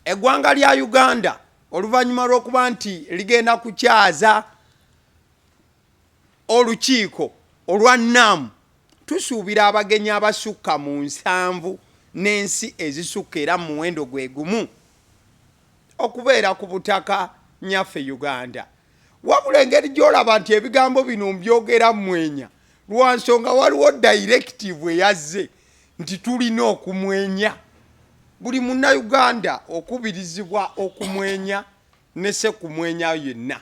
Eggwanga lya Uganda, oluvannyuma lw'okuba nti ligenda kukyaza olukiiko olwa NAM, tusuubira abagenyi abasukka mu 70 n'ensi ezisukka era mu muwendo gwe gumu okubeera ku butaka nyaffe Uganda. Wabula engeri gy'olaba nti ebigambo bino mbyogera mwenya, lwa nsonga waliwo directive eyazze nti tulina okumwenya. Buli Munnayuganda okubirizibwa okumwenya ne sekumwenya yenna.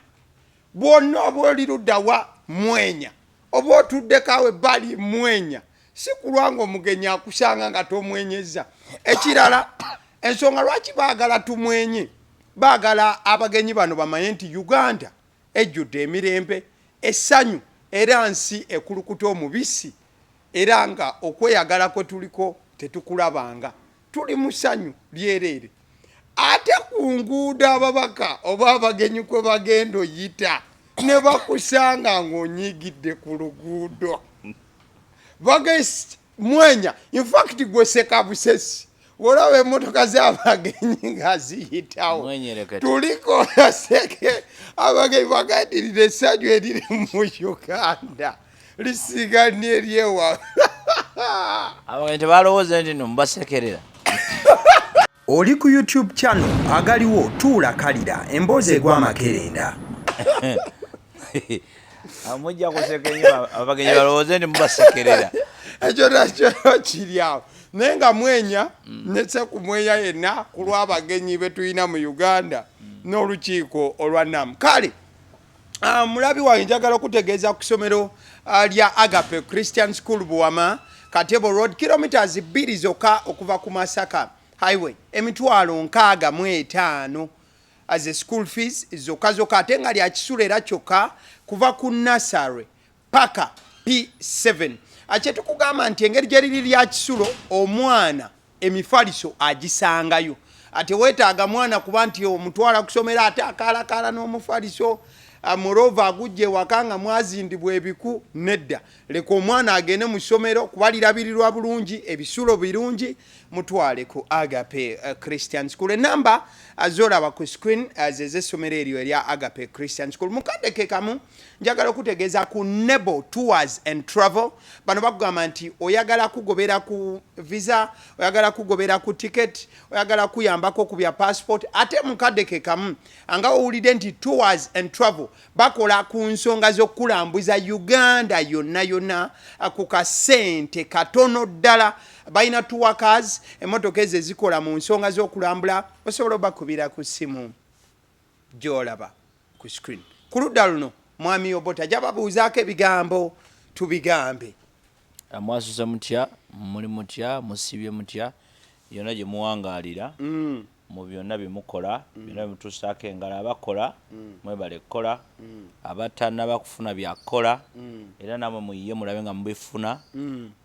Bwonna oba oli luddawa, mwenya. Oba otuddeko awo ebbali, mwenya. Si kulwa nga omugenyi akusanga nga tomwenyeza. Ekirala, ensonga lwaki baagala tumwenye, baagala abagenyi bano bamanye nti Uganda ejjudde emirembe, essanyu, era nsi ekulukuta omubisi, era nga okweyagala kwe tuliko tetukulabanga. Tuli mu ssanyu lyereere. Ate ku nguudo ababaka oba abagenyi kwe bagenda oyita ne bakusanga ng'onyiigidde ku luguudo, bagest mwenya. Infact gwe seka busesi, olaba emmotoka z'abagenyi nga ziyitawo. Mwenyerekete. Tuliko seke abagenyi bagandirira essanyu eriri mu Uganda lisinga neryewa. Abagenyi tebalowooza nti no mubasekerera. Oli ku YouTube channel agaliwo, tuula kalira emboozi egwa amakerenda. Mujja kuseka ennyo, abagenyi balowooze nti mubasekerera. Ekyo nakyo kiri awo, naye nga mwenya nese kumwenya yenna ku lw'abagenyi be tulina mu Uganda n'olukiiko olwa NAM. Kale mulabi wange, njagala okutegeeza ku ssomero lya Agape Christian School, Buwama, Katebo Road, kilometers 2 zokka okuva ku Masaka Highway. 65,000 as a school fees zokka zokka, ate nga lya kisulo era kyokka kuva ku nursery paka P7. Kyetukugamba nti engeri gye liri lya kisulo, omwana emifaliso agisangayo. Ate weetaaga mwana kuba nti omutwala kusomera ate akaalakaala n'omufaliso murova agujja ewaka nga mwazindibwa ebiku. Nedda, leka omwana agende mu ssomero kuba lirabirirwa bulungi, ebisulo birungi. Mutwale ku Agape Christian School. Enamba zolaba ku screen ze z'essomero eryo erya Agape Christian School. Mukadde ke kamu, njagala okutegeeza ku Nebo Tours and Travel. Bano bakugamba nti oyagala kugobera ku visa, oyagala kugobera ku ticket, oyagala kuyambako ku bya passport. Ate mukadde ke kamu nga owulidde nti tours and travel bakola ku nsonga z'okulambuza Uganda yonna yonna ku kasente katono ddala. Balina tour cars, emmotoka ezo ezikola mu nsonga z'okulambula. Osobola obakubira ku ssimu gy'olaba ku screen. Ku ludda luno mwami Obota ajja babuuzaako ebigambo tubigambe. Mwasuze mutya? Muli mutya? Musibye mutya yonna gye muwangaalira? Mu byonna bye mukola, byonna bye mutuusaako engalo, abakola mwebale kukola, abatannaba kufuna byakukola era namwe muyiye mulabe nga mubifuna,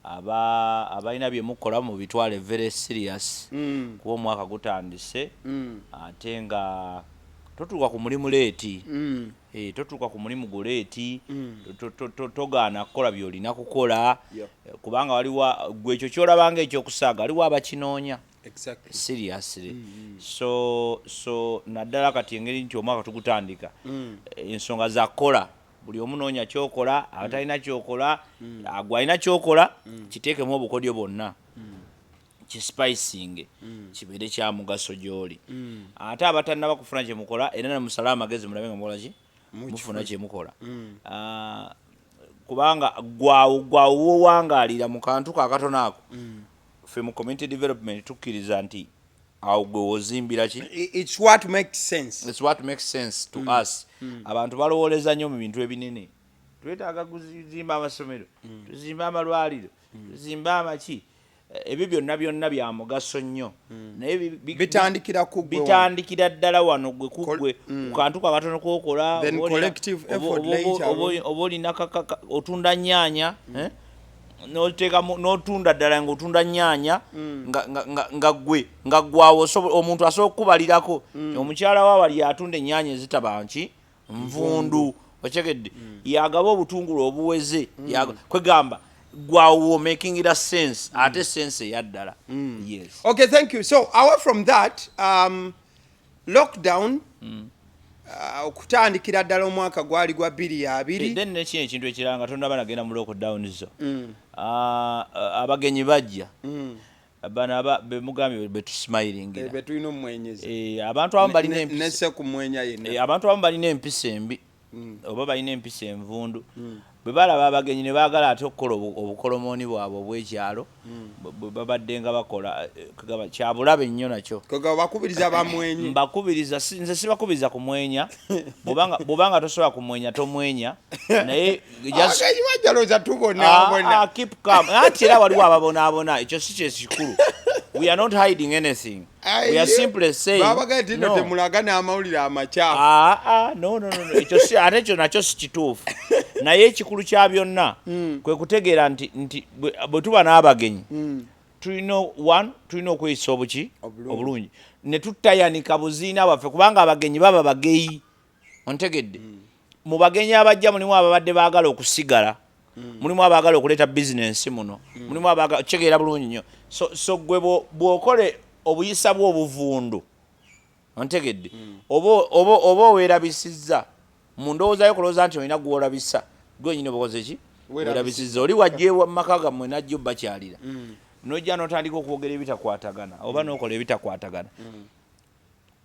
abalina bye mukola mubitwale very serious, kuba omwaka gutandise ate nga totuuka ku mulimu late. Totuuka ku mulimu gwo late, togaana kukola by'olina kukola, kubanga waliwo gwe ekyo kyolabanga ekyokusaaga, waliwo abakinoonya seriously. So naddala kati engeri nti omwaka tugutandika, ensonga za kukola, buli omu noonya kyokola. Abatalina kyokola, gwe alina kyokola kiteekemu obukodyo bwonna, kispicinge kibeere kya mugaso gy'oli. Ate abatannaba kufuna kyemukola era nemusale amagezi mulabe nga mukola ki, mufuna kyemukola. Ah, kubanga gwawo gwawo wowangaalira mu kantu kakatono ako, ffe mu community development tukkiriza nti awo gwe wozimbira ki. It's what makes sense. It's what makes sense to us. Abantu balowooleza nnyo mu bintu ebinene. Twetaaga kuzimba amasomero, tuzimbe amalwaliro, tuzimbe amaki. Ebyo byonna byonna bya mugaso nnyo, naye Bitandikira ku gwe wano. Bitandikira ddala wano gwe ku gwe ku kantu kakatono kokola. Then collective effort later on. Oba olina otunda nnyaanya, eh? N'oteekamu n'otunda ddala ng'otunda nnyaanya nga gwawo omuntu asobola okukubalirako. Omukyala wa wali atunda ennyaanya ezitaba nki nvundu, okyegedde, yagaba obutungulu obuweze. Kwegamba gwawo makingira sense, ate sense eyaddala, yes. Okay, thank you. So away from that, Lockdown, okutandikira ddala omwaka gwali gwa 2020. Then nekino ekintu ekirala, nga tonnaba nagenda mu lockdown zo, abagenyi bajja, bano bemugambye betusmilingira. Betulina omumwenyeza. Abantu abamu balina empisa Nesse kumwenya yenna. Abantu abamu balina empisa embi oba balina empisa envundu. Bwe balaba abagenyi ne baagala ate okukola obukolomooni bwabwe obw'ekyalo bwe babadde nga bakola, kugamba kyabulabe nnyo nakyo. Kwegaba bakubiriza bamwenye. Mbakubiriza, nze sibakubiriza kumwenya. Bw'obanga tosobola kumwenya, tomwenya, naye just Abagenyi bajja lowooza tubonaabona. Ah, ah, keep calm. Anti era waliwo ababonaabona, ekyo si kyekikulu. We are not hiding anything, we are simply saying Babaga nti no, no. temulaga n'amawulire amakyafu. Ah, ah, no, no, no, no. Ekyo si, ate ekyo nakyo si kituufu. Naye ekikulu kya byonna kwe kutegeera nti bwe tuba n'abagenyi, tulina, one, tulina okweyisa obuki? Obulungi. Obulungi, ne tutayanika buziina bwaffe, kubanga abagenyi baba bageyi. Ontegedde? Mu bagenyi abajja mulimu ababadde baagala okusigala, mulimu abaagala okuleeta bizinensi muno, mulimu abaagala kitegeera bulungi nnyo. So gwe bw'okole obuyisa bwe obuvundu, ontegedde, oba oweerabisizza mu ndowooza yo, kulowooza nti olina gwolabisa gwe nyini obakoze ki? Weerabisizza. Oli wajja mu maka gammwe najja obbakyalira, nojja n'otandika okwogera ebitakwatagana oba n'okola ebitakwatagana,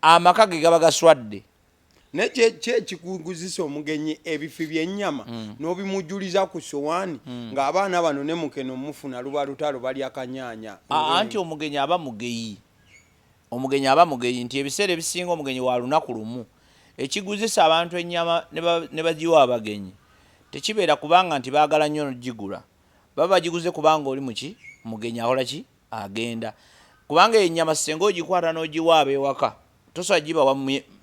amaka ge gaba gaswadde. Naye ki ekikuguzisa omugenyi ebifi by'ennyama n'obimujuliza ku sowaani, ng'abaana bano ne mukeno mufuna luba lutalo, balya kanyaanya? Anti omugenyi aba mugeyi, omugenyi aba mugeyi nti ebiseera ebisinga omugenyi wa lunaku lumu. Ekiguzisa abantu ennyama ne bagiwa abagenyi tekibeera kubanga nti baagala nnyo nogigula. Baba bagiguze kubanga oli muki? Mugenyi akola ki? Agenda. Kubanga ennyama senga ogikwata n'ogiwa ab'ewaka, tosobola gibawa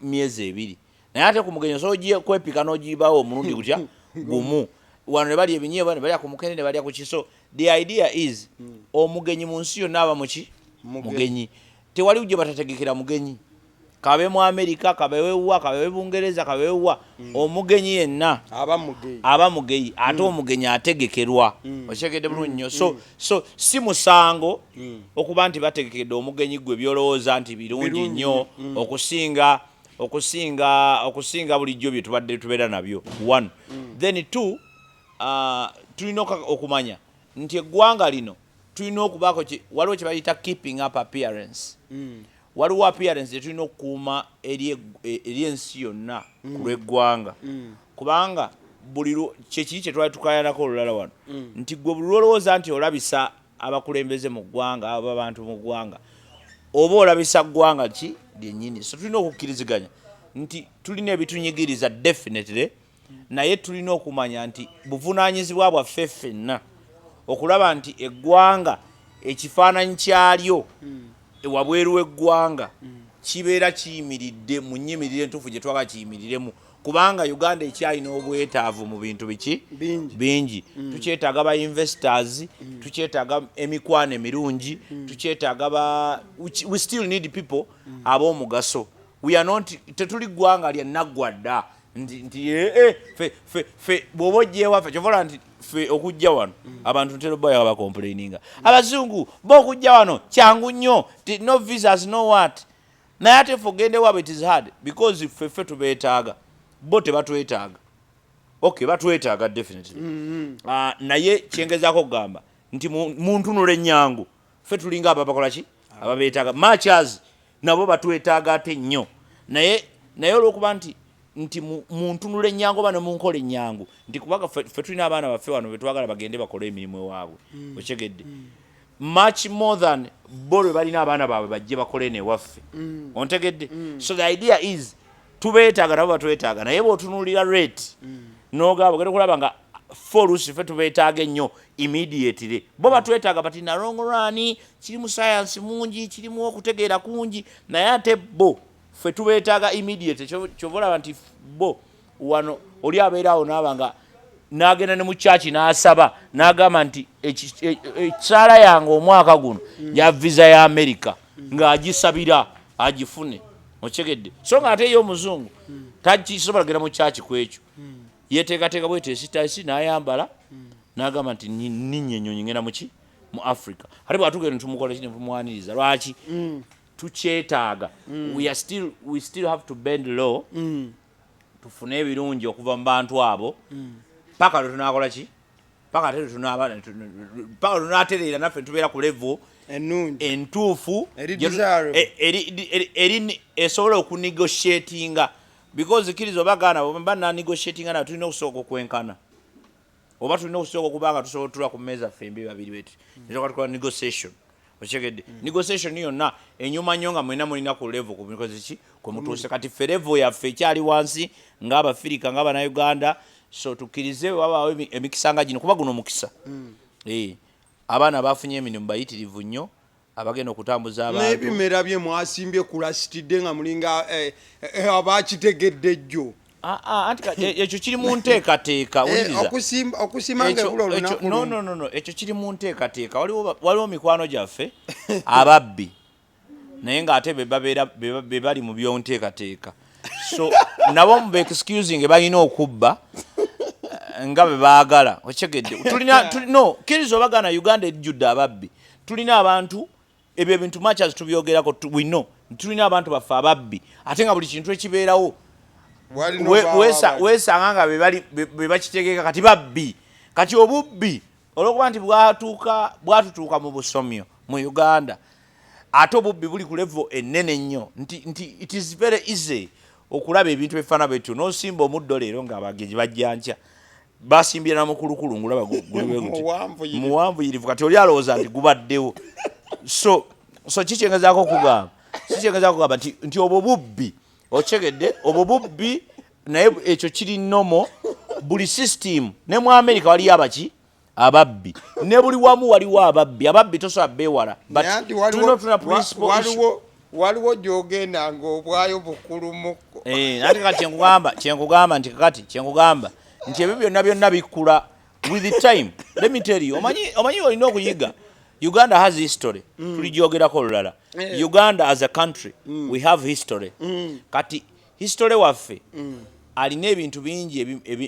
myezi 2, naye ate ku mugenyi osobola kwepika n'ogibawa omulundi gutya? Gumu. Wano ne balya ebinyeebwa, ne balya ku mukene, ne balya ku kiso. The idea is, omugenyi mu nsi yonna aba muki? Mugenyi. Tewali gye batategekera mugenyi, kabe mu Amerika, kabewewa, kabewe Bungereza, kabewewa, omugenyi yenna aba mugeyi. Aba mugeyi, ate omugenyi ategekerwa. Okitegedde bulungi nnyo? So si musango okuba nti bategekedde omugenyi. Gwe byolowooza nti birungi Birungi nnyo okusinga bulijjo bye tubadde tubeera nabyo, one. Then two, tulina okumanya nti eggwanga lino tulina okubaako waliwo kye bayita keeping up appearance. Waliwo appearance gye tulina okukuuma eri ensi yonna ku lw'eggwanga, kubanga buli kyekiri kye twali tukayanako olulala wano, nti gwe buli lwolowooza nti olabisa abakulembeze mu ggwanga oba abantu mu ggwanga, oba olabisa ggwanga ki lyennyini. So tulina okukkiriziganya nti tulina ebitunyigiriza, definitely, naye tulina okumanya nti buvunaanyizibwa bwaffe ffenna okulaba nti eggwanga ekifaananyi kyalyo ewabweru w'eggwanga kibeera kiyimiridde mu nnyimirire entuufu gye twagala kiyimiriremu, kubanga Uganda ekyalina obwetaavu mu bintu biki? Bingi. Bingi. Tukyetaaga ba investors, tukyetaaga emikwano emirungi, tukyetaaga ba we still need people ab'omugaso. We are not, tetuli ggwanga lya naggwa dda nti fe bw'oba ojja ewaffe, kyova olaba nti ffe okujja wano abantu ntera obbayo bacomplaininga, abazungu bo okujja wano kyangu nnyo, no visas, no what, naye ate ffe ogenda ewaabwe it is hard, because ffe tubeetaaga, bo tebatwetaaga. Okay, batwetaaga definitely. Naye kyengezaako okugamba nti mu ntunula ennyangu ffe tulinga ababakola ki? Ababeetaaga, much as nabo batwetaaga ate nnyo, naye olwokuba nti mu ntunula ennyangu oba ne mu nkola ennyangu, nti kubanga ffe tulina abaana baffe wano betwagala bagende bakole emirimu ewaabwe, okitegedde, much more than bo lwe balina abaana baabwe bajje bakole eno ewaffe. Ontegedde? So the idea is tubeetaaga, nabo batwetaaga, naye bw'otunuulira rate n'ogamba ogenda okulaba nga ffe oluusi ffe tubeetaaga ennyo immediately. Bo batwetaaga, but in a long run kirimu science mungi, kirimu okutegeera kungi, naye ate bo ffe tubeetaaga immediate. Kyova olaba nti bo wano oli abeera awo n'aba nga n'agenda ne mu kyaki n'asaba n'agamba nti ekisaala yange omwaka guno ya visa ya America, ng'agisabira agifune. Okitegedde? So nga ate ye omuzungu takisobola genda mu kyaki ku ekyo, yeteekateeka bwetesitasi n'ayambala n'agamba nti ninnya ennyonyi ngenda muki? Mu Africa. Ate bwatugenda netumukola ki? Netumwaniriza. Lwaki? Tukyetaaga. We still have to bend low tufune ebirungi okuva mu bantu abo paka lwe tunakola ki, paka ate paka lwe tunatereera naffe tubeera ku level ennungi, entuufu eri desirable. Eri esobola okunegotiatinga, because kkiriza oba gaana, bwe nanegotiatinga nawe tulina okusooka okwenkana oba tulina okusooka okuba nga tusobola otula ku mmeeza ffembi babiri beti netuka tukola negotiation. Okitegedde? Negotiation yonna enyuma nnyo nga mwena mulina ku level ku mikozi ki kwe mutuuse. Kati ffe level yaffe ekyali wansi ng'Abafirika, ng'Abannayuganda, so tukkirize wabaawo emikisa nga gino, kuba guno mukisa. Abaana bafunye emirimu bayitirivu nnyo abagenda okutambuza abantu. N'ebimera bye mwasimbye kulasitidde nga mulinga abakitegedde jjo. Ah, ah, anti ekyo kiri mu nteekateeka. Wuliriza. Okusima nga ebula olunaku No, lumu. No, ekyo kiri mu nteekateeka. Waliwo mikwano gyaffe ababbi, naye ng'ate be babeera be bali mu byonteekateeka, so nabo mu excusing balina okubba nga bwe baagala. Okitegedde? Tulina no, kkiriza oba gaana, Uganda ejjudde ababbi. Tulina abantu, ebyo ebintu much as tubyogerako, we know tulina abantu baffe ababbi, ate nga buli kintu ekibeerawo Walina obaawo weesanga nga be bakitegeka. Kati babbi, kati obubbi olwokuba nti bwatutuuka mu busomyo mu Uganda, ate obubbi buli ku level ennene ennyo nti it is very easy okulaba ebintu ebifaana bwetyo n'osimba omuddo leero ng'abagenyi bajja nkya basimbye na mukulukulu ngulaba guli bwe guti. Muwanvuyirivu. Muwanvuyirivu. Kati oli alowooza nti gubaddewo. So kikyengezaako kugamba nti obwo bubbi. Okitegedde? Obwo bubbi, naye ekyo kiri normal. Buli system, ne mu America waliyo abaki ababbi, ne buli wamu waliwo ababbi. Ababbi tosobola beewala, but Naye anti tulina otuna principle issue. Waliwo gy'ogenda ng'obwayo bukulumuko. Ate kati kyenkugamba nti kakati kyenkugamba nti ebyo byonna byonna bikula with the time. Let me tell you, omanyi olina okuyiga, Uganda has history, tuligyogerako olulala. Uganda as a country, we have history. Kati history waffe alina ebintu bingi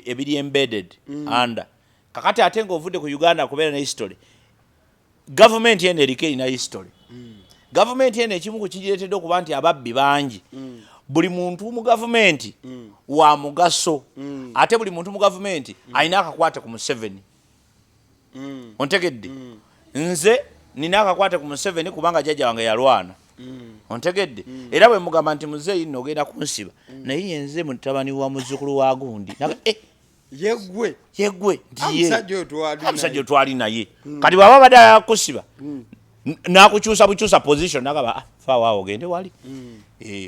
ebiri embedded under. Kakati ate ng'ovudde ku Uganda kubeera ne history, gavumenti eno eriko erina history. Gavumenti eno ekimu ku kigireetedde okuba nti ababbi bangi, buli muntu mu gavumenti wa mugaso, ate buli muntu mu gavumenti alina akakwate ku Museveni. Ontegedde? Nze nina akakwate ku Museveni kubanga jjajja wange yalwana. Ontegedde? Era bwe mugamba nti muzeeyi nno ogenda kunsiba, naye yenze mutabani wa muzzukulu wa gundi. Yeggwe. Yeggwe nti ye. Omusajja oyo twali omusajja naye. Twali naye. Kati bw'aba abadde ayakusiba, n'akukyusa bukyusa position, nagamba, "Ah, faawo awo ogende wali."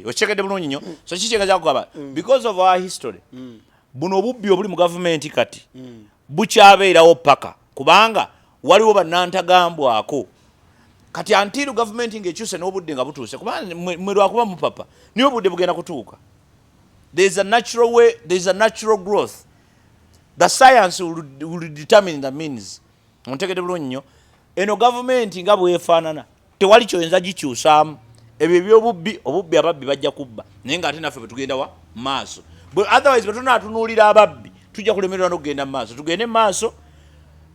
Okitegedde bulungi nnyo? So kikyengezaako kugamba, because of our history, buno obubbi obuli mu gavumenti kati bukyabeerawo paka kubanga waliwo bannantagambwako. Kati until gavumenti ng'ekyuse n'obudde nga butuuse, kubanga mwe lwakuba mupapa, niye obudde bugenda kutuuka. There is a natural way, there is a natural growth. The science will determine the means. Ontegedde bulungi nnyo? Eno gavumenti nga bwefaanana tewali kyoyinza gikyusaamu. Ebyo ebyobubbi, obubbi, ababbi bajja kubba, naye ngaate naffe bwetugenda wa maaso. Otherwise bwe tunaatunuulira ababbi tujja kulemererwa n'okugenda mu maaso. Tugende mu maaso.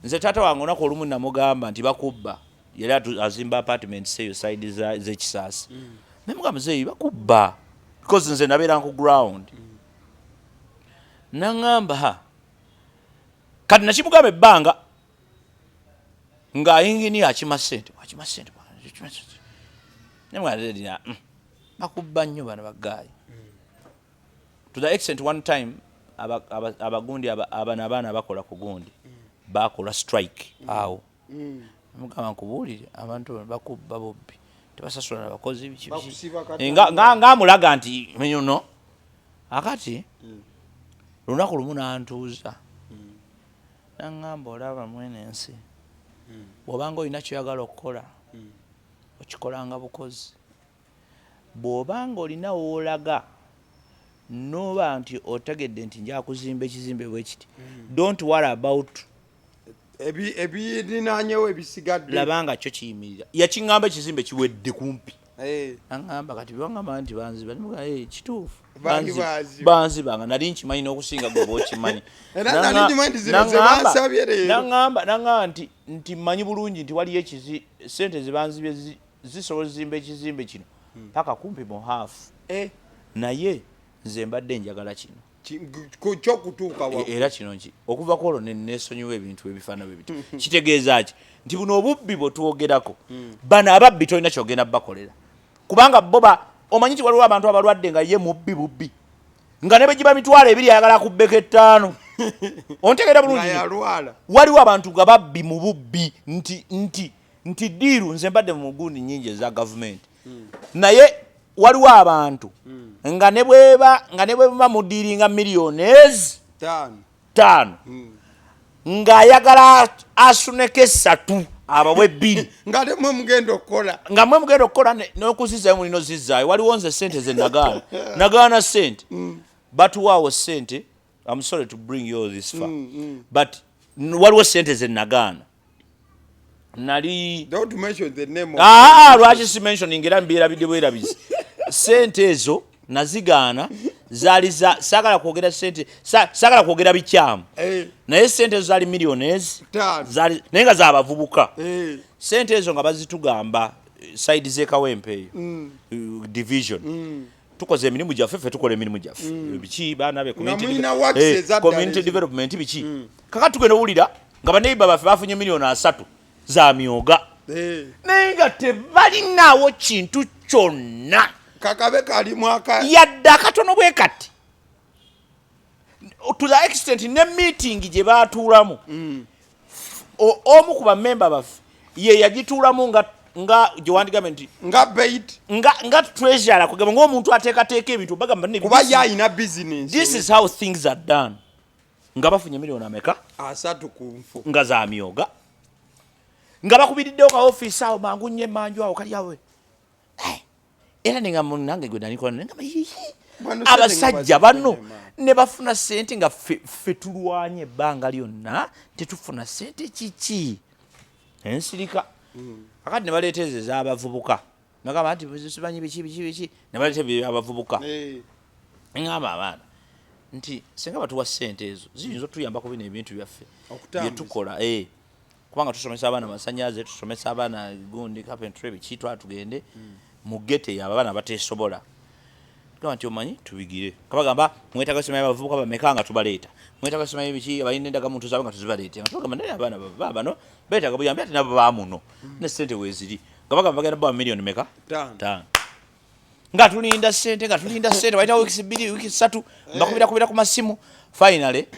Nze taata wange olunaku olumu namugamba nti bakubba. Yali azimba apartments eyo side z'ekisaasi. Nemugamba, "Muzeeyi, bakubba," because nze nabeera ku ground. Naŋŋamba, "Ha." Kati nakimugamba ebbanga nga inginiya akima sente, akima sente, akima sente. Nemugamba, "Bakubba nnyo bano bagaayi." To the extent one time abagundi abano abaana abakola ku gundi bakola strike awo. Mugamba, "Nkubuulire, abantu bano bakubba bubbi, tebasasula nabakozi, biki, biki." Bakusiba kata. Ng'amulaga nti no akati lunaku lumu nantuuza naŋŋamba, "Olaba mwene ensi, bw'obanga olina kyoyagala okukola, okikolanga bukozi. Bw'obanga olina woolaga noba nti otegedde nti nja kuzimba ekizimbe bwe kiti, don't worry about Ebirinaanyewo ebisigadde." Laba nga kyo kiyimirira. Yakiŋŋamba ekizimbe kiwedde kumpi. Naŋŋamba, "Kati byewaŋŋamba nti banziba," nemugamba, "Eh, kituufu." Baali Banziba. Baziba. Banzibanga nali nkimanyi n'okusinga gwe bw'okimanyi. Era nali nkimanyi nti zino ze bansabye leero. Naŋŋamba nti mmanyi bulungi nti waliyo ekizi sente zebanzibye zisobola ozimba ekizimbe kino. Paka kumpi mu half. Naye nze mbadde njagala kino. Kyokutuuka. Era kino nki okuva ku olwo nesonyiwa ebintu ebifaanana bwe bityo. Kitegeeza ki? Nti buno obubbi bwe twogerako, bano ababbi tolina kyogenda bakolera, kubanga bo omanyi nti waliwo abantu abalwadde nga ye mubbi bubbi, nga ne bwe giba 20,000 ayagala kubbeka 5. Ontegeera bulungi nga nnyo? Yalwala. Waliwo abantu nga babbi mu bubbi, nti deal nze mbadde mu gundi nnyingi eza gavumenti, naye waliwo abantu nga ne bweba mudealinga miliyoni ezi 5. 5, ng'ayagala asuneko 3, abawe 2. Nga temwe mugenda okukola. Nga mwe mugenda okukola n'okuzizaayo mulina ozizaayo. Waliwo nze sente ze nagaana, nagaana sente, batuwaawo sente. I'm sorry to bring you all this far, but waliwo sente ze nagaana nali Don't mention the name of Aa, lwaki si mentioning? Era mbyerabidde bwerabizi. Sente ezo nazigaana, zaali za saagala kwogera sente, saagala kwogera bikyamu. Naye sente ezo zaali millionaires. 5. Zaali naye nga zaabavubuka. Sente ezo nga bazitugamba, side z'ekawempe eyo, division, tukoze emirimu gyaffe, ffe tukola emirimu gyaffe biki, baana be Nga mulina works ezaddala community ezo. development biki. Kakati tugenda owulira nga baneiba baffe bafunye miliyoni 30 za myoga, naye nga tebalinaawo kintu kyonna. Kakabe kalimu aka Yadde akatono bwe kati. To the extent ne meeting gye baatuulamu, omu ku bamemba baffe ye yagituulamu nga gye wandigambe nti nga bait nga treasurer, kugamba ng'omuntu ateekateeka ebintu, bagamba ne kuba ye ayina business. This is how things are done. Nga bafunye miliyoni ameka? 30 ku nfu. Nga za myoga, nga bakubiriddewo ka ofiisi awo mangu nnyo emanju awo kali awo. Eh, era nenga nange gwe nalikola nengamba, "Yiyi, Bano sente abasajja nga bano bazifuna." Ne bafuna sente nga ffe tulwanye ebbanga lyonna tetufuna sente, kiki? Ensirika. Kakati ne baleeta ezo ez'abavubuka, nagamba nti simanyi biki biki biki, ne baleeta ebyo abavubuka. Ŋŋamba abaana nti singa batuwa sente ezo ziyinza otuyamba ku bino ebintu byaffe Okutambuza. byetukola, kubanga tusomesa abaana masanyaze, tusomesa abaana gundi carpentry biki, twala tugende mu ghetto eyo abaana batesobola. Gamba nti omanyi tubigire, kabagamba mwetaaga simanyi abavubuka bameka nga tubaleeta, mwetaaga simanyi biki, abalina endagamuntu zaabwe nga tuzibaleete, nga tubagamba naye abaana bava bano beetaaga buyambi, ate nabo bamuno ne sente weeziri, nga bagamba bagenda bawa miliyoni meka? 5. 5. Nga tulinda sente, nga tulinda sente, wayita wiiki 2, wiiki 3, mbakubira ku masimu. Finally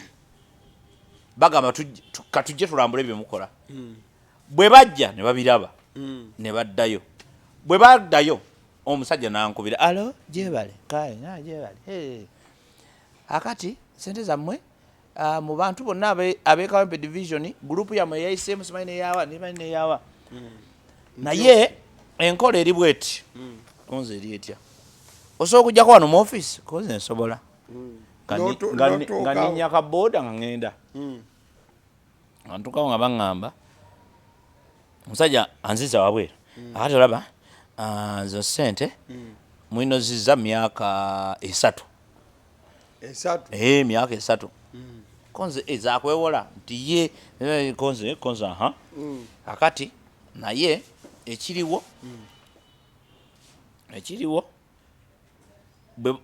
bagamba katujje tulambule byemukola. Bwe bajja ne babiraba ne baddayo. Bwe baddayo, omusajja nankubira, "Alo, gyebale kale na gyebale. Hey. Akati sente zammwe, mu bantu bonna ab'ekawempe division, group yammwe yayiseemu simanyi neyawa nemanyi neyawa, naye enkola eri bweti." Konze eri etya? Osobola okujjako wano mu office? Konze nsobola. N'otuukawo. Nga ninnya ka boda nga ŋŋenda, nga ntuukawo nga baŋŋamba omusajja anziza wabweru. "Akati olaba, nzo sente mulina ozizza myaka 3." 3. Myaka 3. Konze zakwewola nti ye, konze aha. "Akati naye ekiriwo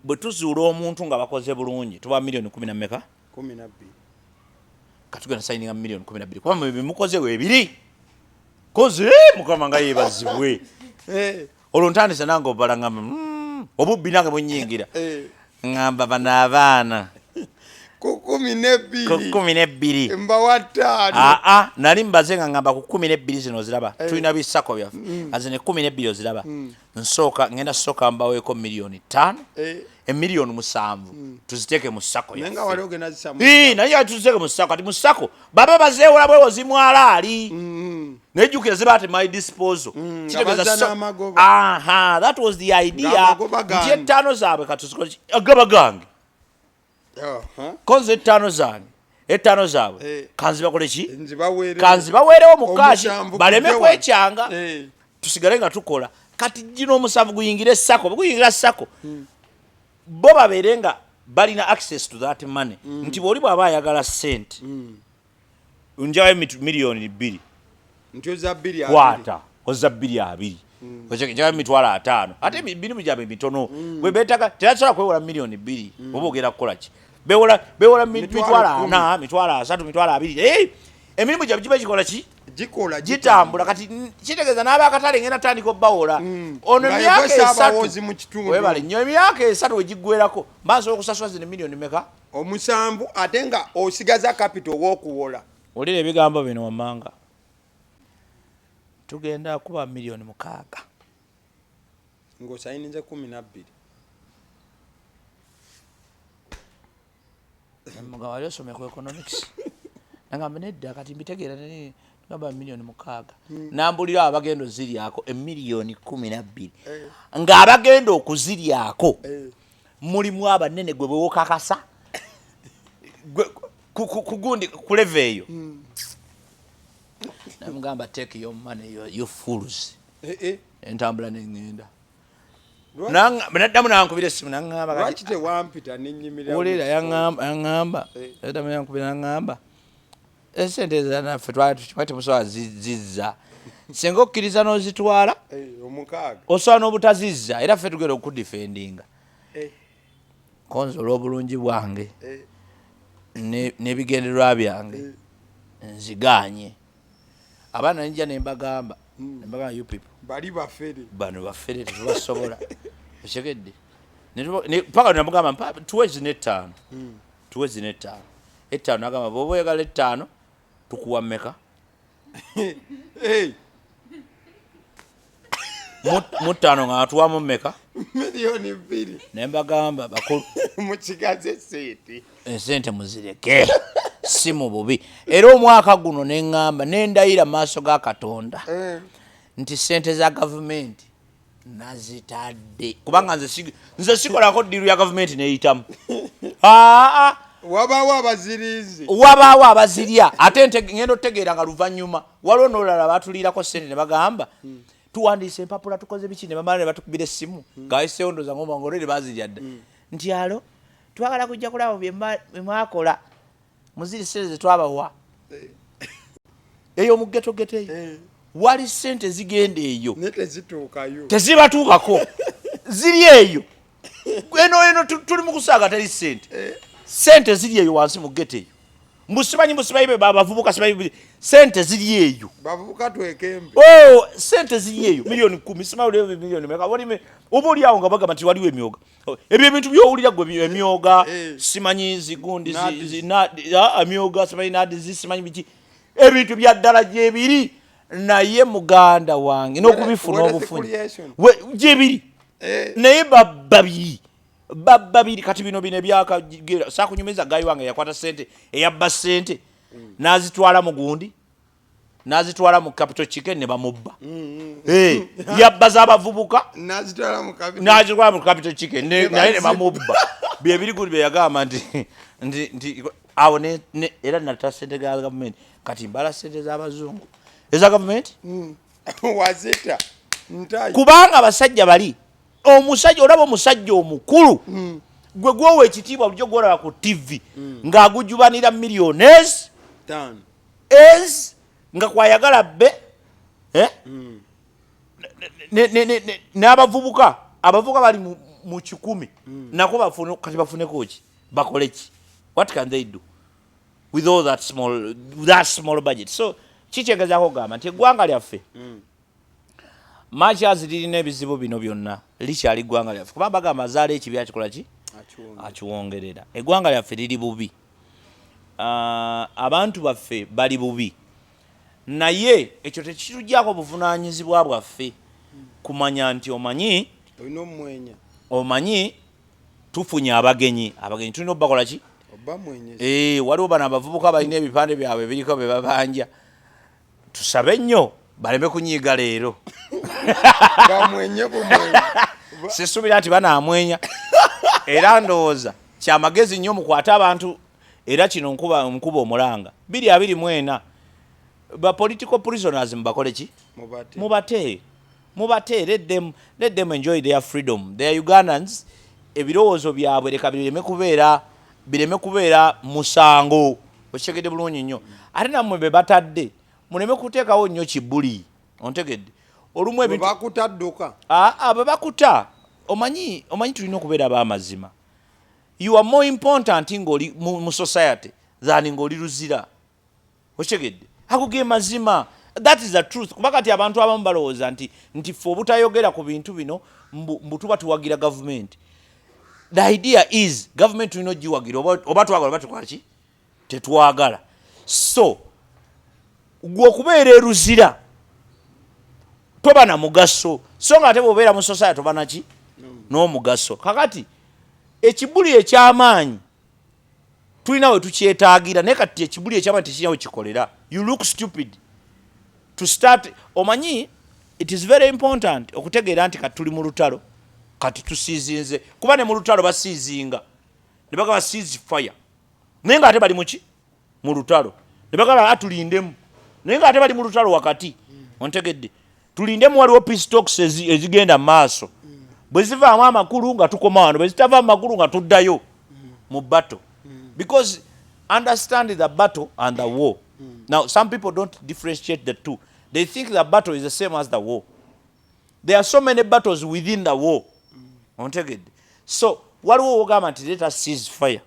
bwe tuzuula omuntu nga bakoze bulungi tuba miliyoni kumi na mmeka?" 12. Katugenda sayininga miliyoni 12 kuba mwe bimukoze weebiri. Koze mukama nga yeebazibwe. Olwo ntandise nange obala, ngamba, obubbi nange bunyingira." Ŋŋamba bano abaana Ku kumi ku n'ebbiri 12 mbawa 5. Aa, nali mbaze nga ŋŋamba ku 12 zino oziraba, tulina bisako byaffe, nga zino 12 oziraba, nsooka ŋŋenda sooka mbaweeko miliyoni 5, emiliyoni 7 tuziteeke mu SACCO Naye nga yaffe. wali ogenda zisamu. Ii, naye nga tuziteeke mu SACCO. Kati mu SACCO baba bazeewola bwewozi mwalaali, naye jjukira ziba at my disposal. Nga bazza n'amagoba. Aha, that was the idea. Ng'amagoba Nti gange. 5 zaabwe katuzikole ki? Agaba gange. Konze 5 zange, 5 zaabwe kanzibakole ki? Nzibaweere. Kanzibaweerewo mu cash. 7 Baleme gujje wano. kwekyanga. Tusigale nga tukola. Kati gino 7 guyingire SACCO, bwe guyingira SACCO, bo babeere nga balina access to that money, nti bw'oli bw'aba ayagala sente, njayo 2 miliyoni. Nti oza 2 20. Kwata oza 2 20. Njagala 50,000. Ate emirimu gyabwe mitono. Bwe beetaaga tebasobola kwewola 2 miliyoni. Oba ogenda kukola ki? Bewola Mitwalo 40,000, 10. 30,000, 20,000. Eh, emirimu gyabwe giba gikola ki? Gikola. Gitambula. Kati kitegeeza n'abakatale ngenda tandika obbawola ono Nga emyaka ye gwe 3. saabawozi mu kitundu. Webale nnyo. Emyaka 3 wegiggwerako mba nsobola okusasula zino miliyoni meka? 7, ate nga osigaza capital ow'okuwola. Wulira ebigambo bino wammanga: tugenda kuba 6 miliyoni. Ng'osayinize 12. Mugamba, wali osomye ku economics? Nagamba, nedda, kati mbitegeera. Gamba 6 miliyoni. Nambulira abagenda oziryako 12 miliyoni, ng'abagenda okuziryako mulimu abanene gwe bewokakasa kugundi ku level eyo. Namugamba, "Take your money, you fools." Eh, eh. Entambula neŋŋenda. Naddamu nankubira essimu, naŋŋamba kati Lwaki tewampita nenyimirira? Wulira, yaŋŋamba eddamu yankubira, naŋŋamba, "Esente ezanaffe twali tukimanyi temusobola zizza. Singa okkiriza n'ozitwala, 6. osobola n'obutazizza, era ffe tugenda okudifendinga." Konza olw'obulungi bwange n'ebigendererwa byange, nziganye. Abaana nija nembagamba, "You people, Bali bafere. bano bafere, tetubasobola." Okitegedde? Paka namugamba, "Tuwe zino 5, tuwe zino 5, 5." Nagamba, "Bwoba oyagala 5, tukuwa mmeka?" Mu 5 nga atuwamu mmeka? 2 miliyoni. Nembagamba, "Bakulu, Mukigaze sente. esente muzireke, si mu bubi." Era omwaka guno neŋŋamba, nendayira mu maaso ga Katonda nti sente za gavumenti nazitadde, kubanga nze sikolako deal ya gavumenti neyitamu. Aa. Wabaawo abaziriizi. Wabaawo abazirya, ate ngenda otegeera nga luvannyuma. Waliwo n'olulala batuliirako sente ne bagamba, "Tuwandiise empapula, tukoze biki," ne bamala ne batukubira essimu ngaayiseewo, ndooza ngoma nga olwere bazirya dda, nti, "Alo, twagala kujja kulaba bye mwakola muziri sente zetwabawa." Eyo mu ghetto eyo wali sente zigenda eyo. Ne tezituukayo. Tezibatuukako, ziri eyo. Eno tuli mu kusaaga, teri sente. Sente ziri eyo wansi mu ghetto eyo. Mbusimanyi, mbusimanyi be babavubuka, simanyi sente ziri eyo. Bavubuka, twekembe. Oh, sente ziri eyo, 10 miliyoni, simanyi miliyoni meka. Oba oli awo nga bagamba nti waliwo emyoga. Oh, ebyo ebintu byowulira gwe emyoga, simanyi zigundi Nadi. Emyoga, simanyi nadizi, simanyi biki, ebintu bya ddala gyebiri, naye muganda wange n'okubifuna Wealth obufunyi creation. Gyebiri, naye bababiri bababiri. Kati bino ebyaka sakunyumiza guy wange yakwata sente, eyabba sente n'azitwala mu gundi, n'azitwala mu Capital Chicken ne bamubba. Eh, yabba z'abavubuka. Nazitwala mu capital. N'azitwala mu Capital Chicken Ne naye ne bazi- bamubba. Byebiri gundi bye yagamba nti awo era nata sente ga gavumenti. Kati mbala sente z'abazungu eza gavumenti. Wazita ntayi. Kubanga abasajja bali, omusajja olaba omusajja omukulu gwe gwowa ekitiibwa bulijjo gwolaba ku TV ng'agujubanira millionaires 5. Es nga kwayagala bbe, eh? N'abavubuka, abavubuka bali mu 100 nako bafune. Kati bafuneko ki? Bakole ki? What can they do with all that small budget? So kikyegezaako okugamba nti eggwanga lyaffe, much as lirina ebizibu bino byonna, likyali ggwanga lyaffe, kuba bagamba azaala ekibi akikola ki? Akiwonga. Akiwongerera. Eggwanga lyaffe liri bubi. Abantu baffe bali bubi, naye ekyo tekitugyako buvunaanyizibwa bwaffe kumanya nti omanyi Olina omwenya. Omanyi tufunye abagenyi, abagenyi tulina obakola ki? Oba mwenyeza. Eh, waliwo bano abavubuka balina ebipande byabwe biriko bye babanja. Tusabe nnyo baleme kunyiiga leero. Bamwenye bumwenye. Sisuubira nti banaamwenya, era ndowooza kyamagezi nnyo mukwate abantu. Era kino nkuba omulanga, 2024, ba political prisoners mubakole ki? Mubate. Mubate, mubate. Let them enjoy their freedom. They are Ugandans. Ebirowoozo byabwe leka bireme kubeera musango. Okitegedde bulungi nnyo? Ate nammwe be batadde, muleme kuteekawo nnyo kibuli. Ontegedde? Olumu ebintu Bakutadduka. Aa, bwe bakuta, omanyi tulina okubeera ab'amazima. You are more important ng'oli mu society than ng'oli Luzira. Okitegedde? Ago ge mazima, that is the truth. Kuba kati abantu abamu balowooza nti ffe obutayogera ku bintu bino mbu tuba tuwagira gavumenti. The idea is gavumenti tulina ogiwagira, oba twagala oba tukola ki, tetwagala. So gwe okubeera eruzira toba na mugaso, so nga ate bw'obeera mu society toba naki n'omugaso. Kakati ekibuli eky'amaanyi tulina we tukyetaagira, naye kati ekibuli eky'amaanyi tekirina we kikolera. You look stupid to start. Omanyi, it is very important okutegeera nti kati tuli mu lutalo, kati tusiizinze, kuba ne mu lutalo basiizinga ne bagamba cease fire, naye nga ate bali muki? Mu lutalo. Ne bagamba atulindemu, naye nga ate bali mu lutalo wakati. Ontegedde? Tulindemu, waliwo peace talks ezigenda mu maaso. Bwe zivaamu amakulu nga tukoma wano, bwe zitavaamu makulu nga tuddayo mu battle, because understand the battle and the war. Now some people don't differentiate the two. They think the battle is the same as the war. There are so many battles within the war. Ontegedde? So waliwo wogamba nti let us cease fire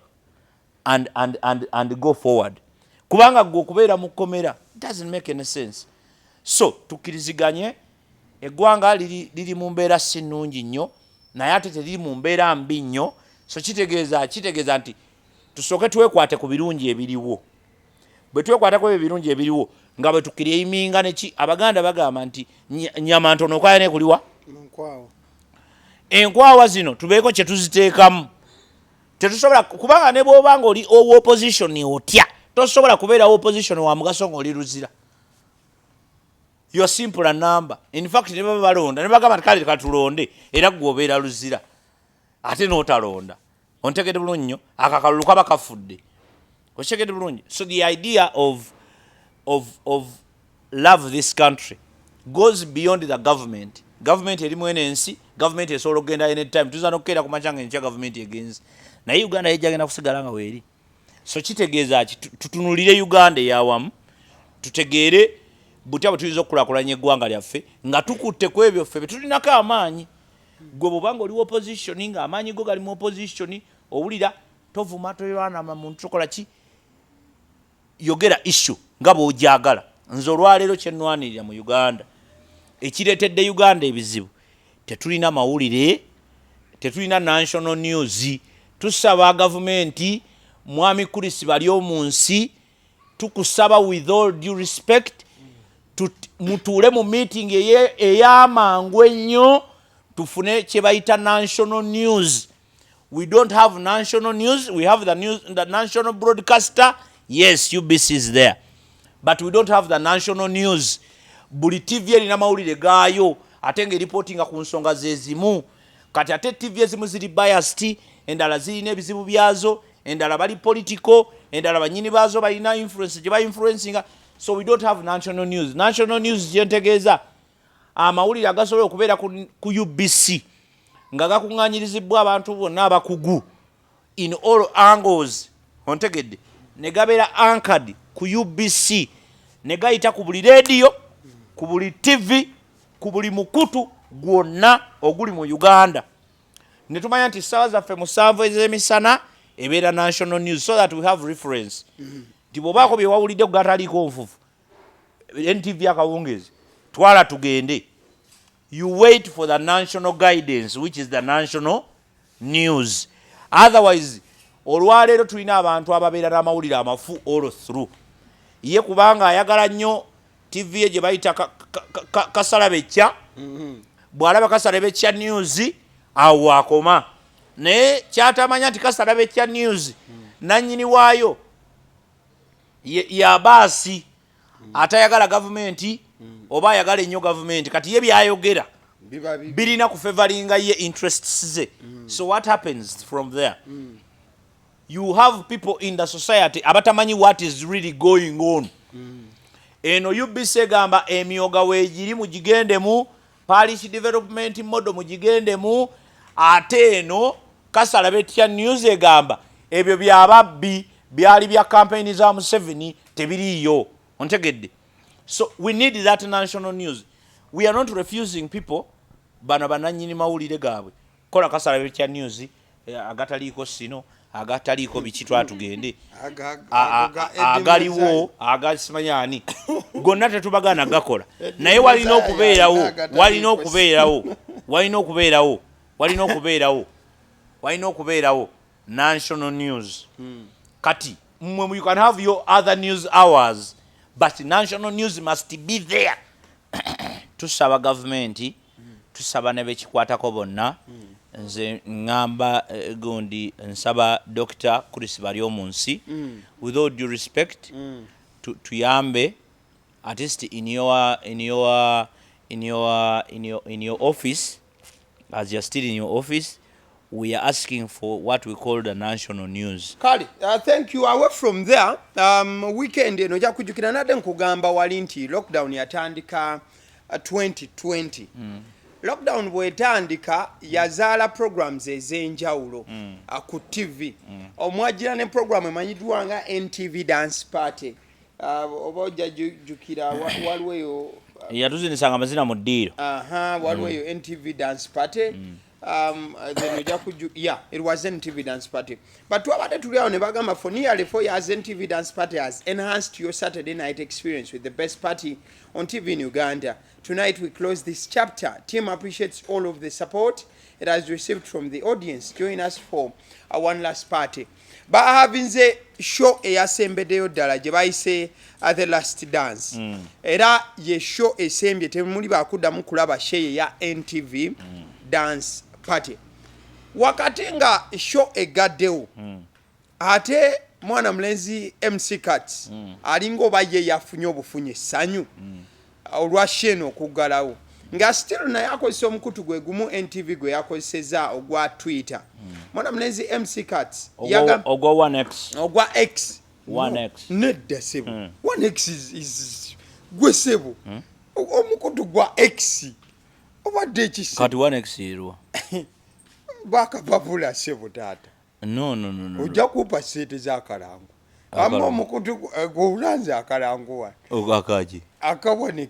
and go forward, kubanga gwe okubeera mu kkomera doesn't make any sense. So tukkiriziganye, eggwanga liri mu mbeera si nnungi nnyo, naye ate teriri mu mbeera mbi nnyo. So kitegeeza nti tusooke twekwate ku birungi ebiriwo. Bwe twekwata ku ebyo ebirungi ebiriwo, nga bwe tukiriiminga neki, Abaganda bagamba nti nyama ntono okwaya nekuliwa Nkwawa. Enkwawa zino tubeeko kye tuziteekamu. Tetusobola, kubanga ne bw'oba nga oli owa opposition otya, tosobola kubeera opposition wa mugaso ng'oli Luzira. You're simple a number. In fact, ne baba balonda ne bagamba nti kale katulonde, era gwe obeera Luzira ate n'otalonda. Ontegedde bulungi nnyo? Akakalulu kaba kafudde. Okitegedde bulungi? So the idea of love this country goes beyond the government. Government erimu eno ensi, government esobola okugenda anytime. Tuyinza n'okukeera ku makya nga enkya government egenze, naye Uganda yejja genda kusigala nga weeri. So kitegeeza ki? Tutunulire Uganda eyawamu, tutegeere butya bwe tuyinza okukulaakulanya eggwanga lyaffe nga tukutte ku ebyo ffe bye tulinako amaanyi. Gwe bwobanga oli opposition, nga amaanyi go gali mu opposition, owulira tovuma, toywanama muntu, tokola ki, yogera issue nga bw'ogyagala. Nze olwaleero kyenwanirira mu Uganda, ekireetedde Uganda ebizibu, tetulina mawulire, tetulina national news. Tusaba gavumenti, Mwami Chris bali omu nsi, tukusaba with all due respect, mutuule mu meeting ey'amangu ennyo, tufune kye bayita national news. We don't have national news. We have the news, the national broadcaster, yes, UBC is there, but we don't have the national news. Buli TV erina mawulire gaayo, ate ngaeripootinga ku nsonga zezimu. Kati ate TV ezimu ziri biased, endala zirina ebizibu byazo, endala bali political, endala banyini baazo balina influence gye bainfluencinga. So we don't have national news. National news gyentegeeza amawulire agasobola okubeera ku UBC nga gakuŋŋanyirizibwa abantu bonna abakugu in all angles. Ontegedde? Ne gabeera anchored ku UBC, ne gayita ku buli rediyo, ku buli TV, ku buli mukutu gwonna oguli mu Uganda, ne tumanya nti ssaawa zaffe 7 ez'emisana ebeera national news, so that we have reference nti bw'obaako bye wawulidde ku gataliiko nfufu, NTV akawungeezi twala tugende. You wait for the national guidance, which is the national news. Otherwise olwaleero tulina abantu ababeera n'amawulire amafu all through. Ye kubanga ayagala nnyo TV ye gye bayita Kasalabecca, bw'alaba Kasalabecca news awo akoma, naye kyatamanya nti Kasalabecca news nannyini waayo yabaasi atayagala gavumenti oba ayagala ennyo gavumenti. Kati ye byayogera Biba bibi. birina kufavoringa ye interests ze. So what happens from there? You have people in the society abatamanyi what is really going on. Eno UBC egamba emyoga weegiri mugigendemu, parish development model mugigendemu, ate eno Kasalabecca news egamba ebyo byababbi, byali bya campaign za Museveni, tebiriiyo. Ontegedde? So we need that national news. We are not refusing people, bano bananyini mawulire gaabwe kola kasala kya news, agataliiko sino, agataliiko biki, twatugende. Agaliwo agasimanyani gonna tetubagaana gakola, naye walina okubeerawo, walina okubeerawo, walina okubeerawo, walina okubeerawo, walina okubeerawo national news. Kati mmwe, you can have your other news hours, but national news must be there. Tusaba gavumenti, tusaba ne bekikwatako bonna. Nze ŋŋamba, gundi, nsaba Dr Chris Baryomunsi, with all due respect, tuyambe at least in your office. As you're still in your office, we are asking for what we call the national news. Kale, thank you. Away from there, weekend eno ojja kujjukira nadde nkugamba wali nti lockdown yatandika 2020. Lockdown bwetandika yazaala programs ez'enjawulo ku TV. Omwagira ne program emanyiddwa nga NTV Dance Party. Oba ojja jjukira waliwo eyo Yatuzinisanga amazina mu ddiiro. Aha, waliwo eyo NTV Dance Party. Then ojja kuju, yeah, it was NTV Dance Party, but twabadde tuli awo ne bagamba, "For nearly 4 years, NTV Dance Party has enhanced your Saturday night experience with the best party on TV in Uganda. Tonight we close this chapter. Team appreciates all of the support it has received from the audience. Join us for a one last party." Bahavinze show eyasembeddeyo ddala gye bayise The Last Dance. Era ye show esembye, temuli bakuddamu kulaba show eya NTV Dance Party. Wakati nga show egaddewo, ate mwana mulenzi MC Kats alinga oba ye yafunye obufunye essanyu olwa show eno okuggalawo, nga still naye akozesa omukutu gwe gumu NTV gwe yakozeseza ogwa Twitter. Mwana mulenzi MC Kats Ogwa 1x. Ogwa X. 1X. Nedda sebo, 1x is gwe sebo. Omukutu gwa X obadde ekisi. Kati 1x erwa? Bakapapula sebo taata. No, no, no, no. Ojja kumpa sente z'akalango. Akalango. Amma omukutu gw'olanze akalango wa Akaki? Aka 1x.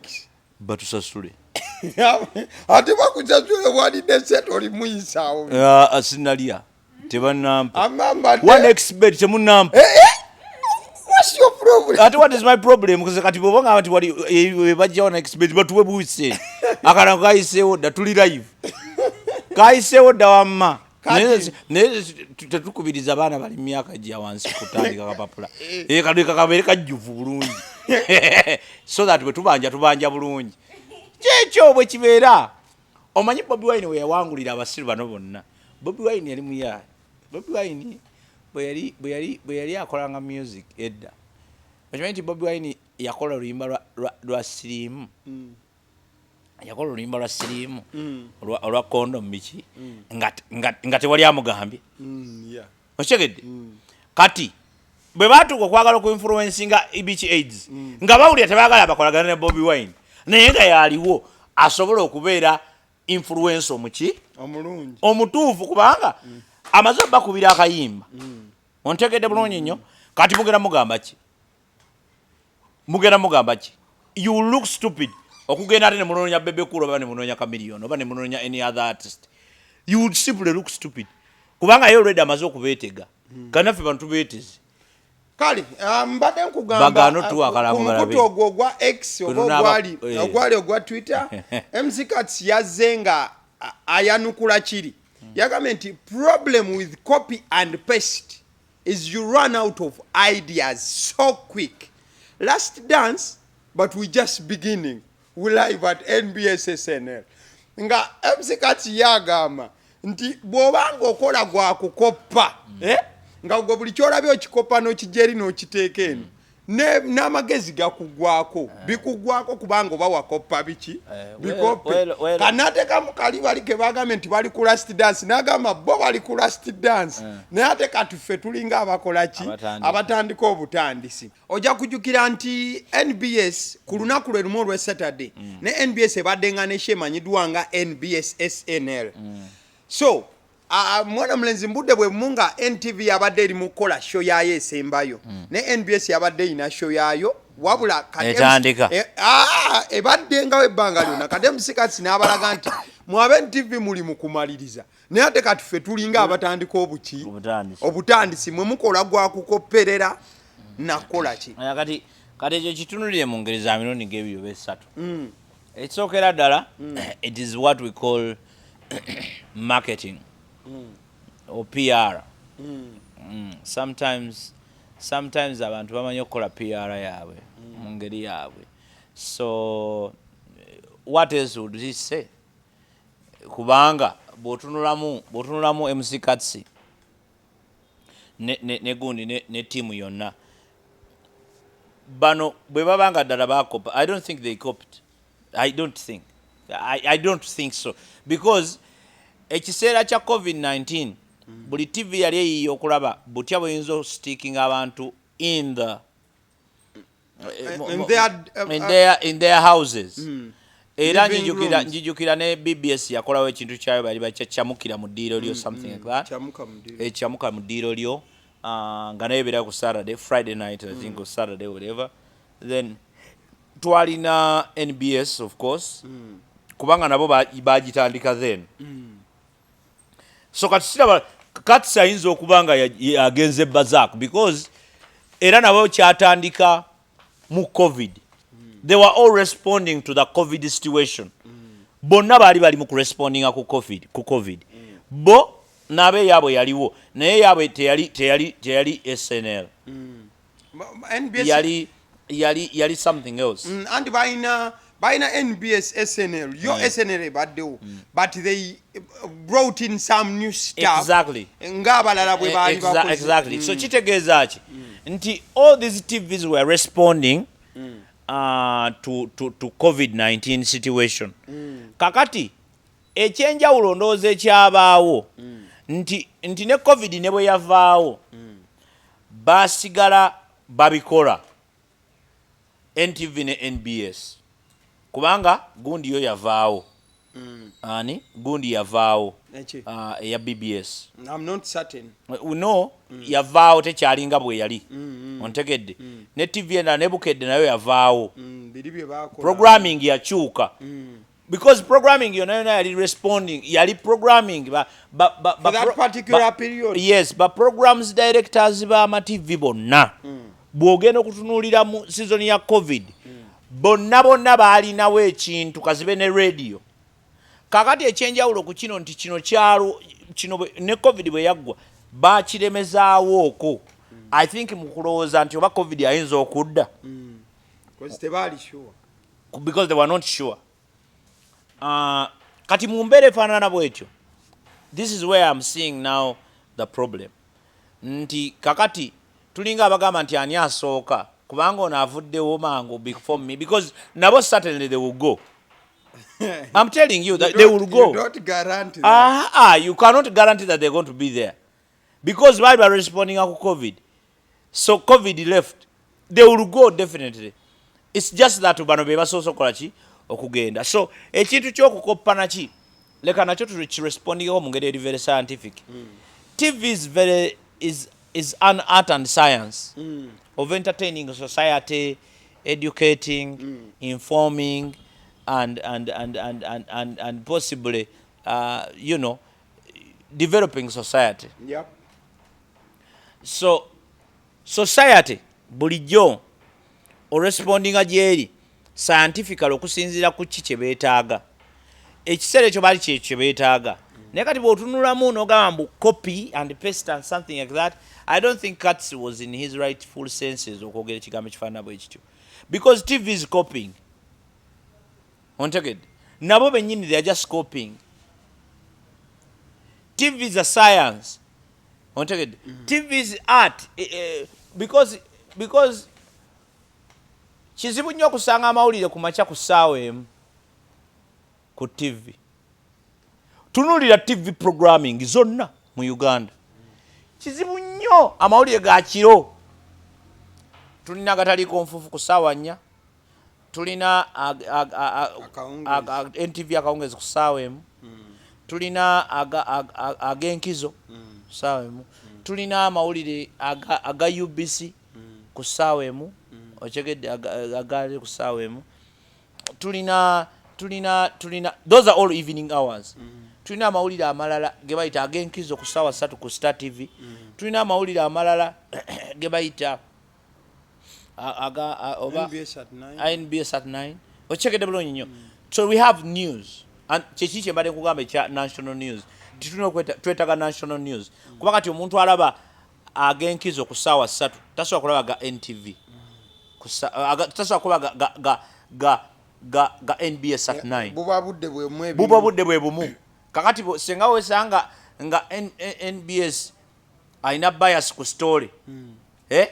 Batusasule. Ate bakusasule, walidde sente, oli muyisaawo. Ah, sinalya, tebanampa. Amamba. 1x bet temunampa. What's your problem? Ate what is my problem? Kuze kati bwoba ngamba nti wali bajja 1x bet, batuwe buwise akalango kayiseewo dda, tuli live, kayiseewo dda wamma. Naye tetukubiriza baana bali myaka gya wansi kutandika kapapula. Kaleka kabeere kajjuvu bulungi so that bwe tubanja, tubanja bulungi. Kyekyo bwe kibeera. Omanyi Bobi Wine we yawangulira abasiru bano bonna? Bobi Wine yali muyaaya. Bobi Wine bwe yali akolanga music edda, okimanyi nti Bobi Wine yakola oluyimba lwa siriimu? Yakola oluyimba lwa siriimu, olwa condom biki, nga tewali amugambye. Okitegedde? Kati bwe batuuka okwagala okuinfluencinga biki, AIDS, nga bawulira tebaagala bakolagana ne Bobi Wine, naye nga yaliwo asobola okubeera influence omuki omulungi. Omutuufu, kubanga amaze obakubira akayimba. Ontegedde bulungi nnyo? Kati mugenda mugamba ki? Mugenda mugamba ki? You look stupid okugenda ate nemunoonya Bebe Cool oba nemunoonya Chameleone oba nemunoonya any other artist. You would simply look stupid, kubanga ye already amaze okubeetega. Kanaffe bantu beeteze. Kale, mbadde nkugamba Bagaano tuwa akalango ku mukutu balabe. ogwo ogwa X oba ogwali ogwali ogwa Twitter, MC Kats yazze nga ayanukula kiri. Yagambye nti problem with copy and paste is you run out of ideas so quick. Last dance, but we just beginning. We live at NBS SNL. Nga MC Kats yagamba nti bw'obanga okola gwa kukoppa, eh? Nga gwe buli kyolabye okikopa n'okijja eri n'okiteeka eno, n'amagezi gakugwako, bikugwako, kubanga oba wakoppa biki? Bikope. Kanateekamu kali bali ke bagambye nti bali ku last dance, n'agamba bo bali ku last dance, naye ate kati ffe tulinga abakola ki? Abatandika. Abatandika obutandisi. Ojja kujjukira nti NBS ku lunaku lwe lumu olwa Saturday ne NBS ebadde nga ne show emanyiddwa nga NBS SNL. So Mwana mulenzi, mbudde bwe bumu nga NTV yabadde eri mu kukola show yaayo esembayo, ne NBS yabadde erina show yaayo, wabula kati Etandika. Ebadde ngawo ebbanga lyonna. Kati MC Kats n'abalaga nti mwabe NTV muli mu kumaliriza, naye ate kati ffe tulinga abatandika obuki? Obutandisi. Obutandisi. Mwe mukola gwa kukopperera nakukola ki? Aya, kati ekyo kitunulire mu ngeri za mirundi ng'ebiri oba esatu. Ekisookera ddala, it is what we call marketing or PR. Sometimes abantu bamanyi okukola PR yaabwe mu ngeri yaabwe. So what else would he say? Kubanga bw'otunulamu MC Kats ne gundi ne ttiimu yonna bano bwe baba nga ddala bakopa, I don't think they copied. I don't think so, because ekiseera kya COVID-19 buli TV yali eyiiya okulaba butya bweyinza ostickinga abantu in the In their, in their houses. Era Living njijukira rooms. Njijukira ne BBS yakolawo ekintu kyayo, bali bakyamukira mu ddiiro lyo, something like that. Kyamuka mu ddiiro. Ekyamuka mu ddiiro lyo, nga naye beera ku Saturday, Friday night, I think, or Saturday, whatever. Then twalina NBS, of course, kubanga nabo bagitandika then. So kati siraba Kats ayinza okuba nga agenze bazaak, because era nabo kyatandika mu COVID. They were all responding to the COVID situation. Bonna baali bali mu kurespondinga ku COVID. Bo n'abe yaabwe yaliwo, naye yaabwe teyali SNL. NBS. Yali something else. Anti balina NBS, SNL yo. SNL ebaddewo, but they brought in some new stuff ng'abalala bwe baali bakoze. Exactly. So kitegeeza ki? Nti all these TVs were responding to COVID-19 situation. Kakati ekyenjawulo ndowooza ekyabaawo nti ne COVID ne bwe yavaawo, basigala babikola, NTV ne NBS, kubanga gundi yo yavaawo. Ani gundi yavaawo? Eki? Eya BBS. I'm not certain. No, yavaawo, tekyalinga bwe yali. Ontegedde? Ne TV endala ne Bukedde nayo yavaawo. Biri bye bakola. Programming yakyuka, because programming yonna yonna yali responding, yali programming ba For that particular period. Yes, ba programs directors b'ama TV bonna, bw'ogenda okutunuulira mu season ya COVID, bonna bonna baalinawo ekintu kazibe ne radio. Kakati ekyenjawulo ku kino nti kino kyalo kino ne COVID bwe yaggwa bakiremezaawo okwo, I think mu kulowooza nti oba COVID ayinza okudda. Because tebaali sure. Because they were not sure. Kati mu mbeera efaanana bwetyo, this is where I'm seeing now the problem, nti kakati tulinga abagamba nti ani asooka, kubanga ono avuddewo mangu before me, because nabo certainly they will go. I'm telling you that they will go. You don't guarantee that. Ah, you cannot guarantee that they're going to be there, because bali barespondinga ku COVID. So COVID left, they will go definitely. It's just that bano be basoose okukola ki? Okugenda. So ekintu kyokukoppa naki, leka nakyo tukirespondingako mu ngeri eri very scientific. TV is very is an art and science of entertaining society, educating, informing and possibly developing society. So society bulijjo orespondinga gyeri scientifically okusinziira ku ki kye beetaaga ekiseera ekyo, baali kyekyo kye beetaaga. Naye kati bw'otunulamu n'ogamba mbu copy and paste and something like that, I don't think Kats was in his rightful senses okwogera ekigambo ekifaanana bwe kityo, because TV is copying. Ontegedde? Nabo bennyini they are just copying. TV is a science. Ontegedde? TV is art, because kizibu nnyo okusanga amawulire ku makya ku ssaawa 1 ku TV. Tunuulira TV programming zonna mu Uganda, kizibu nnyo. Amawulire ga kiro tulina agataliiko nfuufu ku ssaawa 4, tulina Akawungeezi. NTV akawungezi ku ssaawa 1. Tulina ag'enkizo saawa 1. Tulina amawulire aga UBC ku ssaawa 1. Okyegedde? Agali ku ssaawa 1. Tulina, those are all evening hours. Tulina amawulire amalala ge bayita ag'enkizo ku ssaawa 3 ku Star TV. Tulina amawulire amalala ge bayita aga oba NBS at 9. NBS at 9. Okyegedde bulungi nnyo? So we have news. And kyeki kyembadde nkugamba ekya national news? Titulina twetaaga national news, kuba kati omuntu alaba ag'enkizo ku ssaawa 3 tasobola kulaba ga NTV, tasobola kulaba ga NBS at 9. Buba budde bwemu ebimu. Buba budde bwe bumu. Kakati singa wesanga nga NBS alina bias ku story, eh?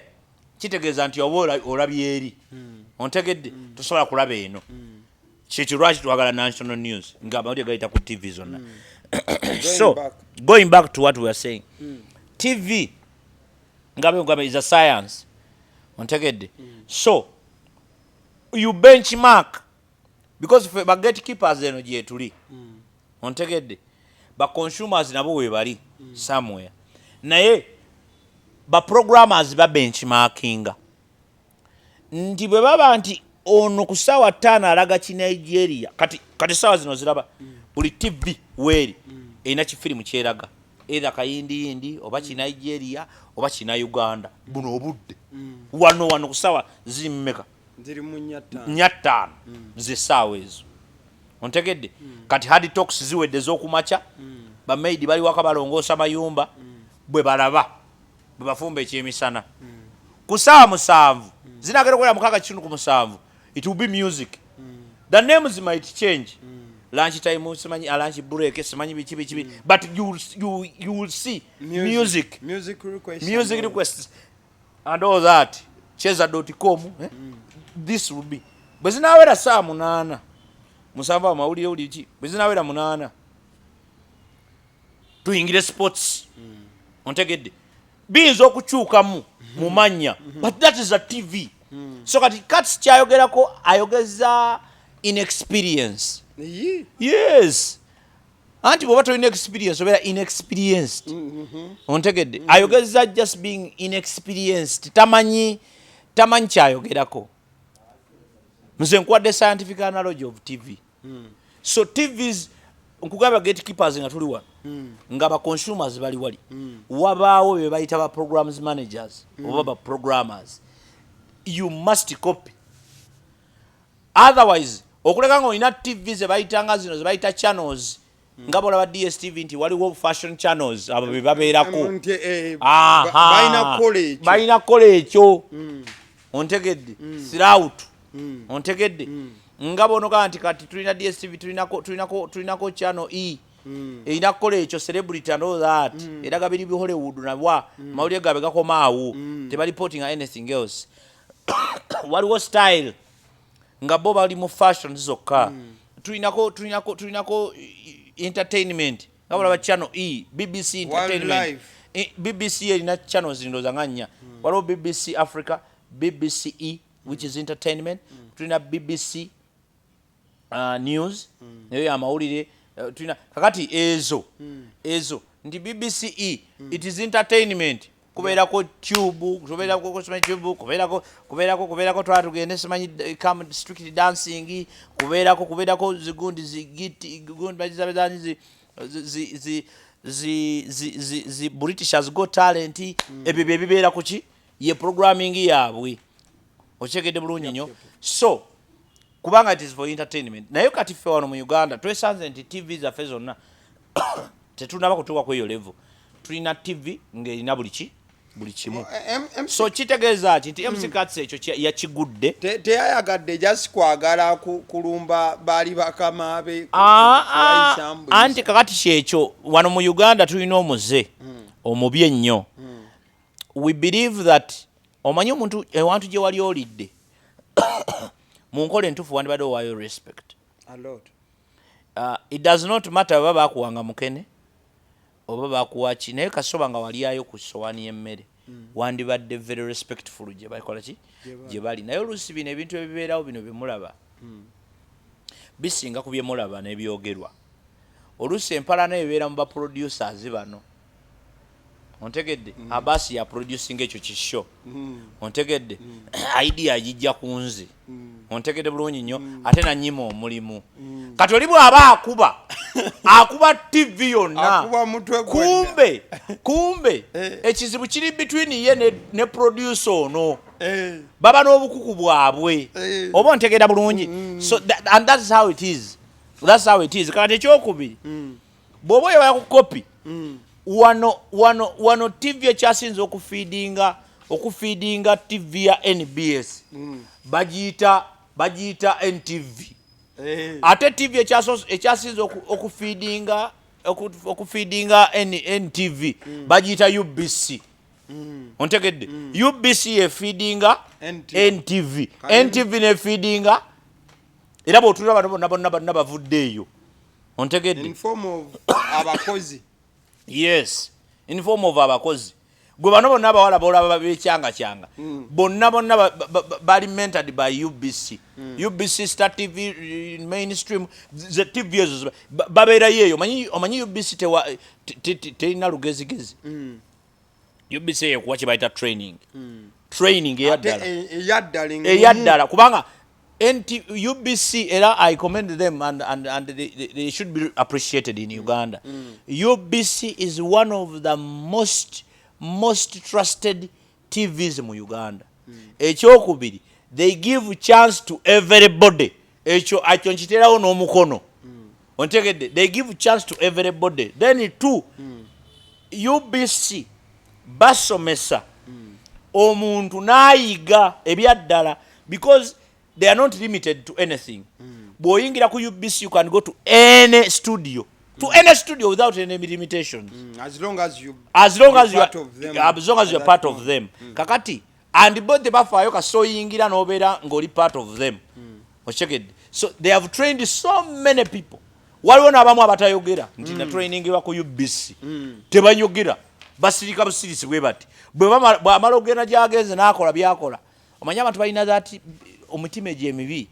Kitegeeza nti oba olabye eri, ontegedde, tosobola kulaba eno. Kyekyo lwaki twagala national news, nga amawulire gayita ku TV zonna. So Going back. Going back to what we are saying, TV nga bwe is a science, ontegedde? So you benchmark, because ffe ba gatekeepers eno gyetuli, ontegedde, ba consumers nabo we bali somewhere, naye ba programmers ba benchmarkinga nti bwe baba nti ono ku ssaawa 5 alaga Kinigeria. Kati ssaawa zino ziraba buli TV weeri erina kifirimu kyeraga, either kayindiyindi oba Kinigeria oba Kina Uganda. Buno obudde wano ku ssaawa ziri mmeka? Ziri mu 4:05. 4:05 ze ssaawa ezo, ontegedde? Kati hard talks ziwedde ez'okumakya, bamaidi bali waka balongoosa mayumba, bwe balaba bwe bafumba ekyemisana. Ku ssaawa 7 zinagenda okubeera 6:45, it will be music. The names might change, lunch time simanyi, lunch break simanyi, biki biki biki, but you will see music. Music request. Music requests and all that, cheza.com, eh? This will be bwe zinawera saa 8, 7 amawulire buli ki. Bwe zinawera 8 tuyingire sports, ontegedde? Biyinza okukyukamu mu mannya, but that is a TV. So kati Kats kyayogerako ayogeza inexperience. Yi. Yes, anti bw'oba tolina experience obeera inexperienced, ontegedde? Ayogeza just being inexperienced, tamanyi kyayogerako. Nze nkuwadde scientific analogy of TV. So TVs, nkugamba, gatekeepers nga tuli wano, nga ba consumers bali wali, wabaawo be bayita ba programs managers oba ba programmers. You must copy, otherwise okuleka nga olina TV ze bayitanga zino ze bayita channels, nga bolaba DStv nti waliwo fashion channels, abo be babeerako. Nti, Aha. balina kukola ekyo. Balina kukola ekyo, ontegedde? Throughout, ontegedde? Nga bonogaa nti kati tulina DStv, tulinako channel E erina kukola ekyo, celebrity and all that, eraga biri bi Hollywood nabwa mawulire gaabwe gakomaawo, tebalipotinga anything else. Waliwo style, nga bo bali mu fashion zokka. Tulinako entertainment, nga bolaba channel E, BBC entertainment. Wildlife. BBC erina channels ndowooza nga nnya. Waliwo BBC Africa, BBC E, which is entertainment. Tulina BBC News, nayo yamawulire. Tulina kakati ezo nti BBC E, it is entertainment, kubeerako tube, kubeerako simanyi tube, kubeerako twala tugende simanyi come Strictly Dancing, kubeerako zigundi zigiti gundi bagizabezani zi zi zi zi zi zi zi British Has Got Talent. Ebyo bye bibeera ku ki ye programming yaabwe, okyegedde bulungi nnyo? So kubanga it is for entertainment. Naye kati ffe wano mu Uganda twesanze nti TV zaffe zonna tetunaba kutuuka ku eyo level. Tulina TV ng'erina buli ki, buli kimu. So kitegeeza ki nti MC Kats ekyo yakigudde. Teyayagadde, just kwagala kulumba baali bakama be. Ah, ah, kubayisa mbuyisa. Anti kakati kyekyo, wano mu Uganda tulina omuze omubi ennyo. We believe that omanyi omuntu ewantu gye wali olidde mu nkola entuufu wandibadde owaayo respect. A lot. It does not matter oba bakuwanga mukene oba bakuwa ki, naye kasoba nga walyayo ku sowaani y'emmere, wandibadde very respectful gye bakola ki, gye bali. Naye oluusi bino ebintu ebibeerawo, bino byemulaba bisinga ku byemulaba n'ebyogerwa. Oluusi empalana ebeera mu baproducers bano, ontegedde? Abasi ya producing ekyo kisho, ontegedde? Idea agijja ku nze, ontegedde bulungi nnyo, ate nanyima omulimu. Kati oli bw'aba akuba TV yonna. Akuba mutwe gwonna. Kumbe Eh. ekizibu kiri between ye ne producer ono. Baba n'obukuku bwabwe. Oba ontegeera bulungi? So and that's how it is, that's how it is. Kati ekyokubiri, bw'oba oyagala ku copy, wano TV ekyasinza okufeedinga TV ya NBS, bagiyita NTV. Ate TV ekyasinza okufeedinga NTV bagiyita UBC, ontegedde? UBC efeedinga NTV. NTV. NTV nefeedinga, era bwotulira bano bonna bonna bonna bavudde eyo, ontegedde? In form of abakozi. Yes, in form of abakozi. Gwe bano bonna abawala bolaba bekyanga kyanga, bonna bonna bali mentored by UBC. UBC, Star TV, mainstream ze TV ezo babeerayo eyo. Omanyi UBC terina lugezigezi. UBC ekuwa kye bayita training Ate eyaddala. Eyaddala engumu. Eyaddala, kubanga UBC era I commend them and they should be appreciated in Uganda. UBC is one of the most trusted TVs mu Uganda. Ekyokubiri, they give chance to everybody. Ekyo nkiteerawo n'omukono, ontegedde? They give chance to everybody. Then two, UBC basomesa omuntu n'ayiga ebyaddala because they are not limited to anything. Bw'oyingira ku UBC, you can go to any studio, to any studio without any limitations. As long as you As long as you're you are, part of them as long as you at are that part of point. them. Kakati and bo tebafaayo kasita oyingira n'obeera ng'oli part of them, okitegedde? So they have trained so many people. Waliwo n'abamu abatayogera nti natrainingibwa ku UBC. Tebayogera, basirika busirisi bwe bati. Bw'amala okugenda gy'agenze n'akola byakola, omanyi abantu balina that omutima egyo emibi,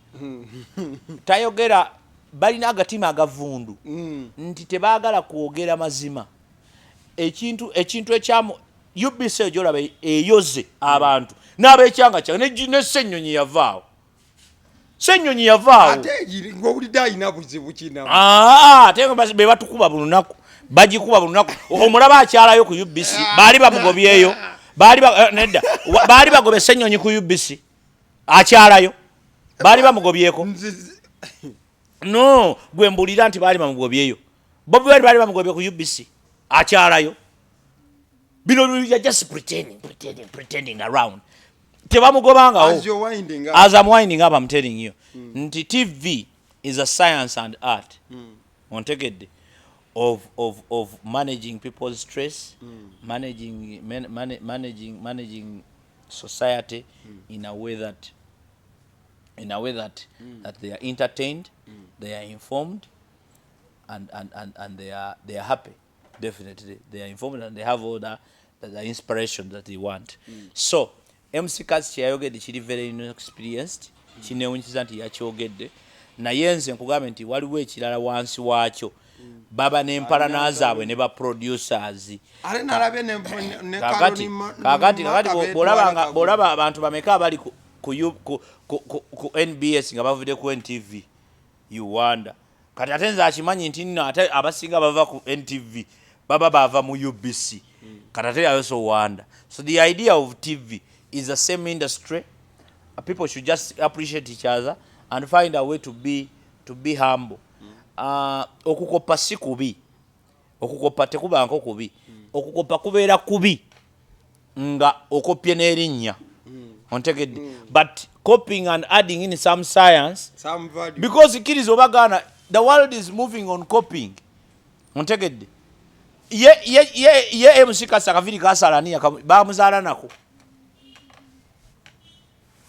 tayogera, balina agatima agavundu nti tebaagala kwogera mazima. Ekintu ekyamu UBC egyolaba eyoze abantu n'abekyanga kyange ne Ssennyonyi yavaawo, Ssennyonyi yavaawo. Ate ng'owulidde alina buzibu kinamu. Ah, ate nga be batukuba buli lunaku, bagikuba buli lunaku. Omulaba akyalayo ku UBC, baali bamugobyeyo, baali nedda. Baali bagobye Ssennyonyi ku UBC, akyalayo, baali bamugobyeko. No gwe mbulira nti baali bamugobyeyo. Bobi Wine baali bamugobye ku UBC, akyalayo. Bino you are just pretending, pretending, pretending around. Tebamugobangawo. As you're winding up. As I'm winding up, I'm telling you nti TV is a science and art, ontegedde, of managing people's stress, managing man, man, managing managing society in a way that they are entertained, they are informed and they are happy. Definitely they are informed and they have all the inspiration that they want. So MC Kats kyeyayogedde kiri very inexperienced, kinewunyikiza nti yakyogedde, naye nze nkugambe nti waliwo ekirala wansi waakyo. Baba n'empalana zaabwe ne ba producers. Ate nalabye ne Kakati Kaloni kakati Maka kakati beetwala Kagulu. Bw'olaba abantu bameka abali ku NBS nga bavudde ku NTV, you wonder. Kati ate nze akimanyi nti nno ate abasinga bava ku NTV baba bava mu UBC. Kati ate I also wonder. So the idea of TV is the same industry. People should just appreciate each other and find a way to be humble. Okukopa si kubi, okukopa tekubanko kubi. Okukopa kubeera kubi nga okopye n'erinnya, ontegedde? But copying and adding in some science, Some value. because kkiriza obagaana, the world is moving on copying, ontegedde? Ye MC Kats akaviri kasalani bamuzaala nako,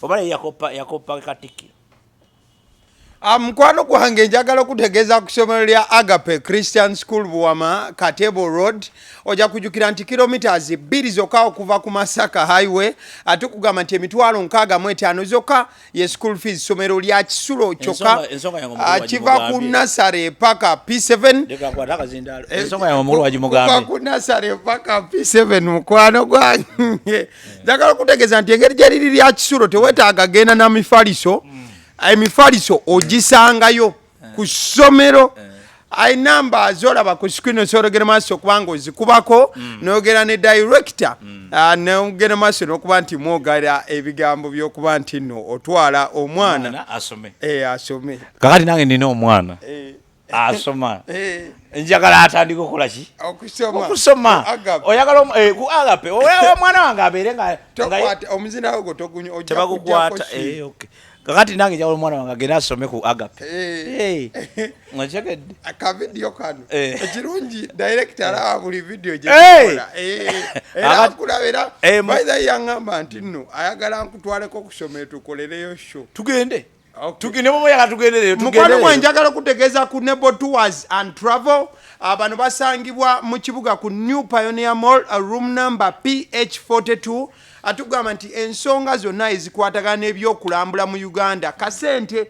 oba ye yakopa Katikkiro. Ah, mukwano gwange, njagala okutegeeza ku ssomero lya Agape Christian School, Buwama Katebo Road. Ojja kujjukira nti kilometers 2 zokka okuva ku Masaka Highway. Ate kugamba nti 650,000 zokka ye school fees. Ssomero lya kisulo kyokka. Ensonga yange omukulu Ah, kiva ku wagimugambye. nursery paka P7. Leka akwate akazindaalo. Ensonga yange omukulu wagimugambye. Kuva ku nursery paka P7. Mukwano gwange, njagala okutegeeza nti engeri gyeriri lya kisulo, teweetaaga genda na mifaliso. Emifaliso ogisangayo ku ssomero. Enamba zolaba ku screen osobola ogenda maaso okubanga ozikubako, noyogera ne director, nogenda maaso n'okuba nti mwogera ebigambo by'okuba nti nno otwala omwana Omwana asome. Asome. Kakati nange nina omwana asoma. Njagala atandike okukola ki? Okusoma. Okusoma. Agape. Oyagala ku Agape. Oyagala omwana wange abeere nga Tokwata omuzina ogwo, togunywa, ojja tebagukwata. kuggyako swimu. Okay. Kakati nange njagala omwana wange agende asome ku Agape. Okitegedde? Akavidiyo kano, ekirungi director alaba buli vidiyo Eh. gyetukola. Era akulaba era. By the way, yaŋŋamba nti nno ayagala nkutwaleko okusomero tukolereyo show. Tugende. Okay. Tugende bwoba tugendereyo. Mukwano gwange, njagala okutegeeza ku Nebo Tours and Travel. Bano basangibwa mu kibuga ku New Pioneer Mall, room number PH42. Atugamba nti ensonga zonna ezikwatagana n'ebyokulambula mu Uganda, kasente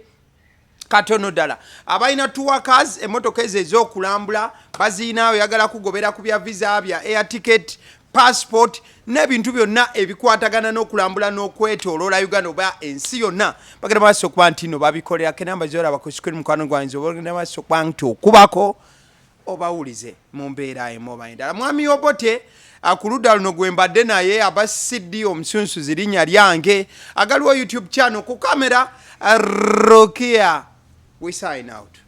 katono ddala. Abalina tour cars, emmotoka ezo ez'okulambula baziina. Oyagala kugobera ku bya visa, bya air ticket, passport n'ebintu byonna ebikwatagana n'okulambula n'okwetooloola Uganda oba ensi yonna, bagenda maaso okuba nti no babikolerako. Enamba zolaba ku screen, mukwano gwange, oba ogenda maaso okuba nti okubako obawulize mu mbeera emu oba endala. Mwami Obote ku ludda luno gwe mbadde naye, aba CD omusunsuzi linnya lyange, agaliwo YouTube channel ku kamera Rokia. We sign out.